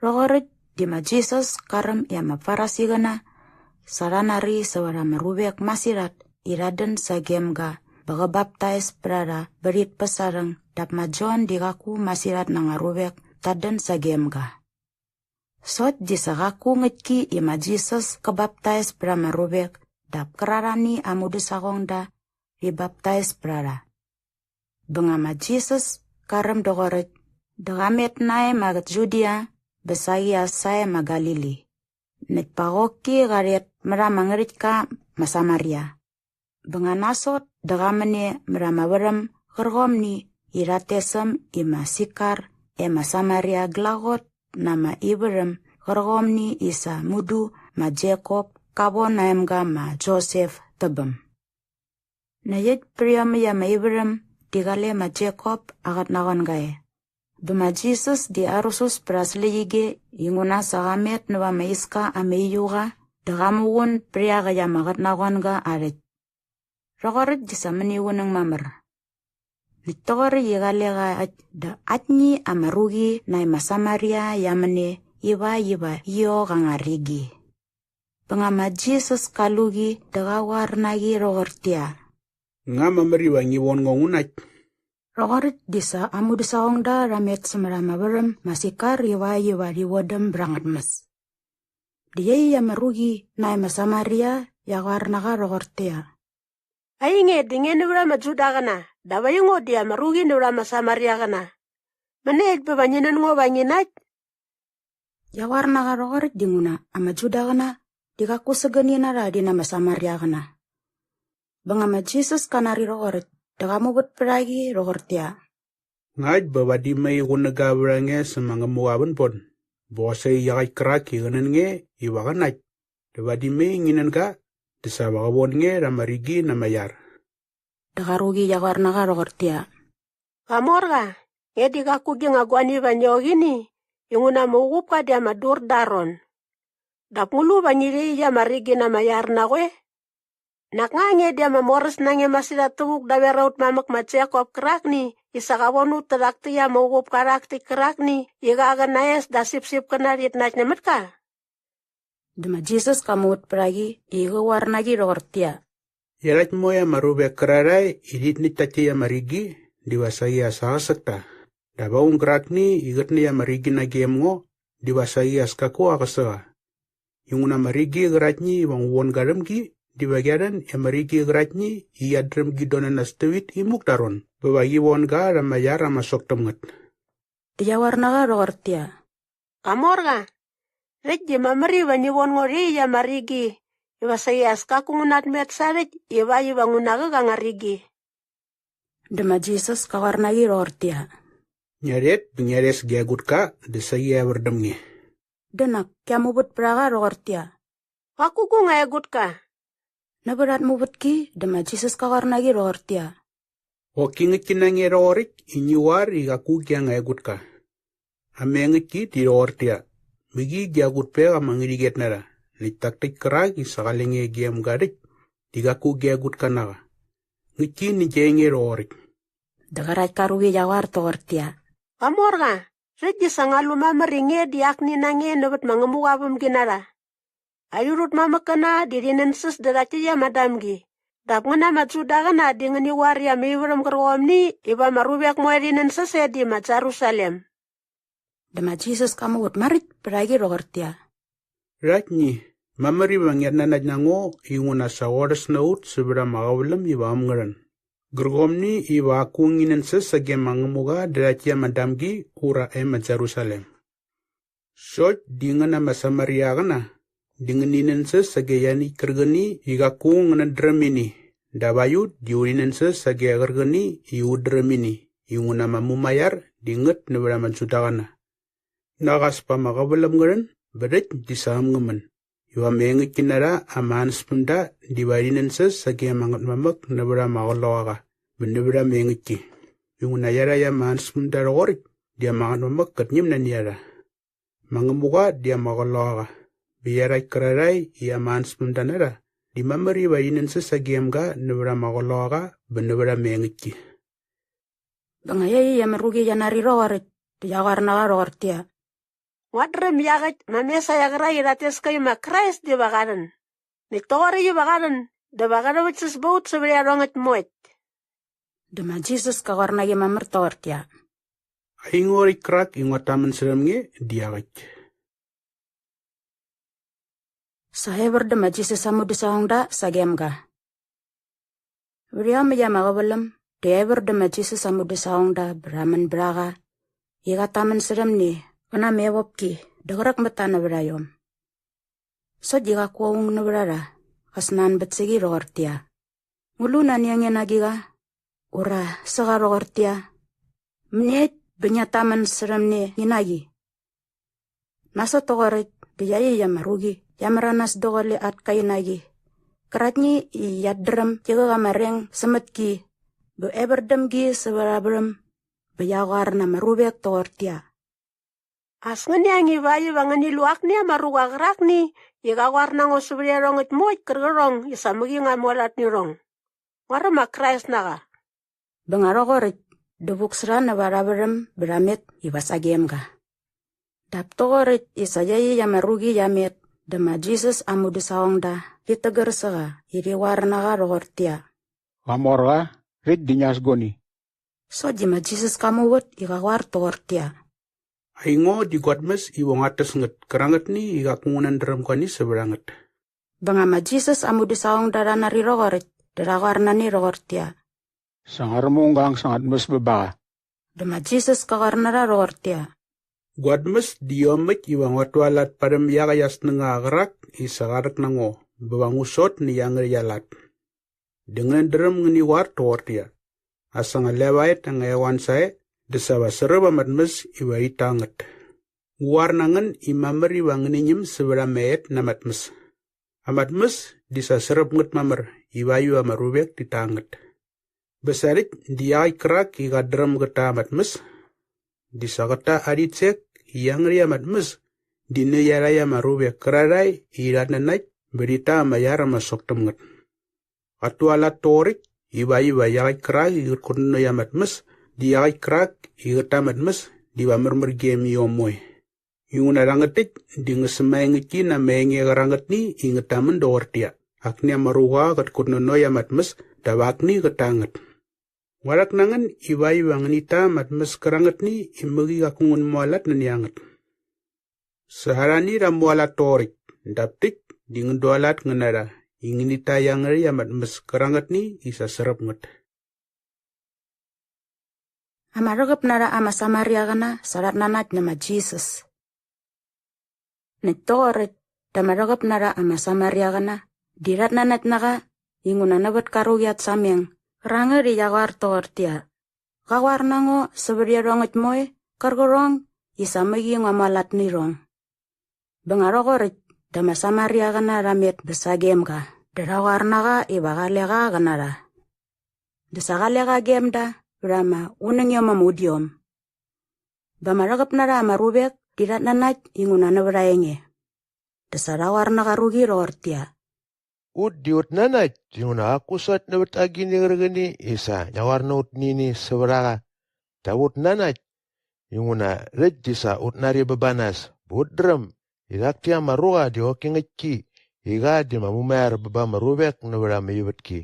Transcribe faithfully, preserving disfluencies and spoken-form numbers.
Rhoqoräkt di ma Jisas ka räm i ama Farisiqäna sa rha nari sävät ama ruvek masirhat i rhat dän sagem ga bä qä baptais pät a rha bä rhit päs aa rhäng dap ma Jon di qaku masirhat na anga ruvek tat dän sagem ga. Sokt di sa qaku ngäktki i ma Jisas kä baptais pät ama ruvek dap kärarhani aa mudäsaqongda rhi baptais pät a rha. Bä nga ma Jisas ka räm doqoräkt dä qa met nae ma Judia bä saqi as sae ma Galili. Näkt pa qoki qa rhet mät ama ngärhäktka ma Samaria. Bä nga nasot dä qa män e mät ama värhäm gärqomni i rhat tes äm i ma Sikar e ma Samaria glaqot na ama ivärhäm gärqomni i sa mudu ma Jekop ka von aa emga ma Josep dä bäm. Näkt äkt pät iomäkt ama ivärhäm di qale ma Jekop aa qatnaqoangae. Bä ma Jisas di arusus pät aa släqyige inguna sa qa met näva ama iska ama aiuqa dä qa muqun pät iaqäkt ama qatnaqoanga aa rhäkt. Rhoqoräkt di sa mäni qunäng mamär. Näkt toqoräkt i qale qa äkt dä aktni ama ruqi nae ma Samaria qia män e ivakt iva qiok anga rigi. Bä nga ma Jisas ka lu qi dä qa qoar na qi rhoqortäqyia, "Nga mamär iva ngi von ngo ngu nakt?" Rhoqoräkt di sa aa mudäsaqongda rha met sämät ama värhäm ma Sikar ivakt iva rhi vodäm bät angät tmäs. Dä iaqyäkt ama ruqi nae ma Samaria qia qoar na qa rhoqortäqyia, "Ainge di nge nävät ama Judaqäna dap aingo di ama ruqi nävät ama Samariaqäna. Mäniekt bä va ngi nän ngo va ngi nakt?" Qia qoar na qa rhoqoräkt dinguna ama Judaqäna di qaku sägäni na rha rhi na ama Samariaqäna. Bä nga ma Jisas ka nari rhoqoräkt dä qa muvät pät a qi rhoqortäqyia, "Ngakt bä vadi mai qunäga vät a nge sä ma Ngämuqa aa vänbon bä qosaqi iaqäkt kärak i qä nän nge iva qä nakt dä vadi mai ngi nän ga dä sa va qä von nge rha ama rigi na ama iar." Dä qa ruqi qia qoar na qa rhoqortäqyia, "Qamorqa, nge di qaku gi nga guani va ngi ok ini inguna ama uqupka di ama dur da aa ron. Dap ngu lu va ngi rhäqyäkt ama rigi na ama iar na qoe? Nak nga nge di ama moräs na nge masirhat tävuk daver aut mamäk ma Jekop kärakni i sa qa von ut tärhak täkt ama uqupka rhak täkt kärakni i qa qä na aa es da aa sipsipkäna rhit nakt nämät ka?" Dä ma Jisas ka muvät pät a qi i qä qoar na qi rhoqortäqyia, "Iarhakt moe ama ruvek kärarhae i rhit näkt takt täkt ama rigi diva saqi as aqäsäk ta, dap aung gärakni i qät näkt ama rigi nagem ngo diva saqi as kaku aqäsäk qa. Inguna ama rigi qäraktni iva ngu von ga rhäm gi diva qia rhän i ama rigi qäraktni i qiat dräm git don nanas tävit imuk da aa ron bä va qi von ga rha ama iar ama sok täm ngät." Dä qia qoar na qa rhoqortäqyia, "Qamorqa, rhäkt di mamär iva ngi von ngo rhä iaqyäkt ama rigi iva saqi as kaku ngu natmet sa rhäkt ivakt iva ngu naqäk anga rigi." Dä ma Jisas ka qoar na qi rhoqortäqyia, "Ngia rhet bä ngia rhes gia egutka dä saqi evär däm nge." Dä nak kia muvät pät a qa rhoqortäqyia, "Qaku gu nga egutka." Nävät at muvätki dä ma Jisas ka qoar na qi rhoqortäqyia, "Qoki ngäktki na nge rhoqoräkt i ngi qoar i qaku gia nga egutka. Ama engäktki di rhoqortäqyia, mäqi gia egutpek ama ngärhäqyet na rha näkt tak täkt kärak i sa qale nge gem ga rhäkt di qaku gia egutka na qa. Ngäktki nä gia enge rhoqoräkt." Dä qärakt ka ruqi qia qoar toqortäqyia, "Qamorqa, rhäkt di sa ngua lu mamär i nge di akni na nge nävät ma Ngämuqa aa vämginarha. Aiut ut mamäkkäna di rhi nänsäs därhakt täkt ama damgi, dap ngän ama Judaqäna di ngäni qoar i ama ivärhäm gärqomni iva ama ruvek moe rhi nänsäs e di ma Jerusalem." Dä ma Jisas ka muvät maräkt pät a qi rhoqortäqyia, "Rhaktni, mamär iva ngiat nanakt na ngo inguna sa qorhäs na ut sävät ama qäväläm iva äm ngä rhän, gärqomni iva qaku ngi nänsäs sage ma Ngämuqa därhakt täkt ama damgi ura e ma Jerusalem. Sokt di ngän ama Samariaqäna di ngäni nänsäs sage ianiäkt kärqäni i qaku ngänät dräm ini, dap aiut di urhi nänsäs sage qärqäni i ut dräm ini inguna ama mumaiar di ngät nävät ama Judaqäna. Nak as pa ama qäväläm ngä rhän bä rhäkt di sa äm ngä män, iva ama engäktki na rha ama ansäspämda diva rhi nänsäs sage ama ngätmamäk nävät ama qloqaqa bä nävät ama engäktki. Inguna iarhakt ama ansäspämda rhoqoräkt di ama ngätmamäk kät ñäm nani a rha. Ma Ngämuqa di ama qloqaqa, bä iarhakt kärarhae i ama ansäspämda na rha di mamär iva rhi nänsäs sagem ga nävät ama qloqaqa bä nävät ama engäktki." Bä nga iaqyäkt ama ruqi qia nari rhoqoräkt dä qia qoar na qa rhoqortäqyia, nguat dräm iaqäkt ma Mesaia qärak i rhat tes kä i ma Krais diva qa rhän. Näkt toqoräkt iva qa rhän dä va qä rhäväktsäs ba ut sävät iarhongäkt moekt.” Dä ma Jisas ka qoar na qi mamär toqortäqyia, “Aingo rhäkt kärak i nguat tamän särhäm nge di iaqäkt.” Sa evär dä ma Jisas aa mudäsaqongda sagem ga. Vät iomäkt ama qäväläm dä evär dä ma Jisas aa mudäsaqongda bä rha män bät a qa i qat tamän särhämne qä na ama evopki dä qräk mät ta nävät a iom. Sokt di qaku aung nävät a rha qa snanbät sä qi rhoqortäqyia, “Ngu lu nani a nge na agiqa?” Ura sä qa rhoqortäqyia, “Mäniekt bä ngiat tamän särhäm ne ngi na qi?” Nasot toqoräkt dä iaqyäkt ama ruqi qia märanas daqule at kainaqi qäraktni i qiat dräm qäk ama reng sämät ki bä evär däm gi sävät aa värhäm bä qia qoar na ama ruvek toqortäqyia, “As ngäni ang ivakt iva ngäni lu akni ama ruqa qärakni i qa qoar na ngo sävät iarhongäkt moekt kärqärhong i sa mäqi ngua mualat nä irhong. Nguaräm ma Krais na qa.” Bä nga rhoqoräkt dä vuk sä rha näva arha värhäm bä rha met iva sagem ga. Dap toqoräkt i sa iaqyäkt ama ruqi qia met dä ma Jisas aa mudäsaqongda rhit tägär sä qa i rhi qoar na qa rhoqortäqyia, “Qamorqa, rhäkt di ngias guani.” Sokt di ma Jisas ka muvät i qa qoar toqortäqyia, “Aingo di gua tmäs iva nguat täs ngät kärangätni i qaku ngu nän dräm guani sävät a ngät.” Bä nga ma Jisas aa mudäsaqongda rha nari rhoqoräkt dä rha qoar na ne rhoqortäqyia, “Sa nguaräm aung ga ang sa nguat tmäs bä ba qa.” Dä ma Jisas ka qoar na rha rhoqortäqyia, “Gua tmäs di iomäkt iva nguat tualat parhäm iaqäkt aa snängaqa qärak i sa qa rhäk na ngo bä va ngu sot nä iangärhäkt aa lat. Dä ngänät dräm ngäni qoar toqortäqyia, ‘As anga levaet anga eqoan sae dä sa va sräp ama tmäs iva rhit ta ngät.’ Ngu qoar na ngän i mamär iva ngäni ñäm sävät ama et na ama tmäs. Ama tmäs di sa sräp ngät mamär ivakt iva ama ruvek tit ta ngät. Bä sa rhäkt di iaqäkt kärak i qat dräm gät ta ama tmäs, di sa qät ta aa rhitsek i iangärhäkt ama tmäs di nä iarhakt ama ruvek kärarhae i rhat nanakt bä rhit ta ama iar ama sok täm ngät. Qat tualat toqoräkt ivakt iva iaqäkt kärak i qät kutnanokt ama tmäs di iaqäkt kärak i qät ta ama tmäs diva märmär gem iom moe. Inguna rhangät täkt di ngä sämaengäktki na ama enge qärangätni i ngät tamän doqortäqyia, ‘Akni ama ruqa qät kutnanokt ama tmäs dap akni qät ta ngät.’ Ngua rhäk na ngän ivakt iva ngänit ta ama tmäs kärangätni i mäqi qaku ngän mualat nani a ngät. Sa arhani rha mualat toqoräkt dap täkt di ngän dualat ngän na rha i ngänit ta iangärhäkt ama tmäs kärangätni i sa sräp ngät.” Ama rhäqäp na rha ama Samariaqäna sa rhat nanakt nä ma Jisas. Näkt toqoräkt dä ama rhäqäp na rha ama Samariaqäna di rhat nanakt na qa inguna nävät ka ruqi at sameng gärangät i qia qoar toqortäqyia, “Qa qoar na ngo sävät iarhongäkt moe kärqärhong i sa mäqi ngua mualat nä irhong.” Bä nga rhoqoräkt dä ama Samariaqäna rha met bä sagem ga dä rha qoar na qa iva qale qa qä na rha. Dä sa qale qa gem da vät ama qunängiom ama udiom. Bä ama rhäqäp na rha ama ruvek di rhat nanakt inguna nävät aa enge. Dä sa rha qoar na qa ruqi rhoqortäqyia, “Ut di ut nanakt inguna qaku sokt nävät agini qärqäni i sa ngia qoar na ut nä ini sävät a qa, dap ut nanakt inguna rhäkt di sa ut nari bä ba nas bä ut dräm i rhak täkt ama ruqa di qoki ngäktki i qa di ma mumaiar bä ba ama ruvek nävät ama ivätki.